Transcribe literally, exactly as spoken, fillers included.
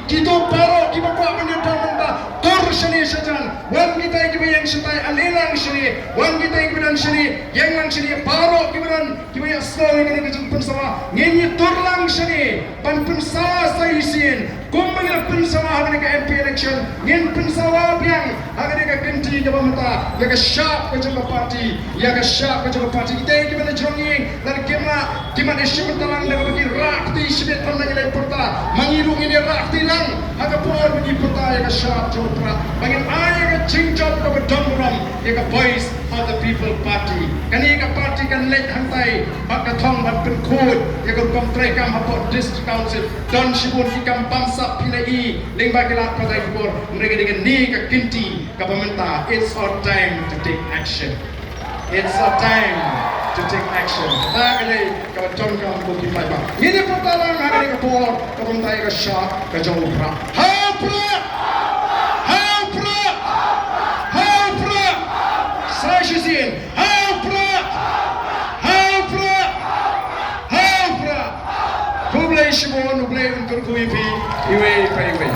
Kito baroh kiba kwah ban ïadon mynta, tur shane shajan. Wan kita kiba ïeng shatai, ale lang shane. Wan kita kiba don shane, ïeng lang shane. Baroh kiba don, kiba ïa sngewthuh ïa kane ka jingpynsawa, ngin ïa tur lang shane ban pynsawa sa shisien. Kumba ngi la pynsawa ha kane ka M P election, ngin pynsawa biang ha kane ka kynti kaba mynta ïa ka shap ka jong ka party, ïa ka shap ka jong ka party. Kita kiba na jrong ïing, lada kim lah, kim lah ïa shim bynta lang da kaba ki rah kti shibit tam na ngi la pyrta. Ma ngi ruh ngin ïa rah kti lang ha ka por ba ngi pyrta ïa ka shap jong ka Prah, ba ngin ai ïa ka jingjop kaba don burom ïa ka Voice of the People Party. Kane ka party kan leit hangtai bad ka thong ban pynkhuid ïa ka rukom treikam hapoh District Council. Don shibun ki kam bamsap phi la i lyngba ki lad pathai khubor. Hynrei ka dei kane ka kynti kaba mynta, it's our time to take action. It's our time to take action. Ta ka dei kaba donkam ko ki paidbah. Ngin ïa pyrta lang ha kane ka por kaba mynta ïa ka shap ka jong u Prah. Ha u Prah! Ha u Prah! Ha u Prah! Sa shisien. Ha u Prah! Ha u Prah! Ha u Prah! Khublei shibun, U Blei un kyrkhu ïa phi iwei pa iwei.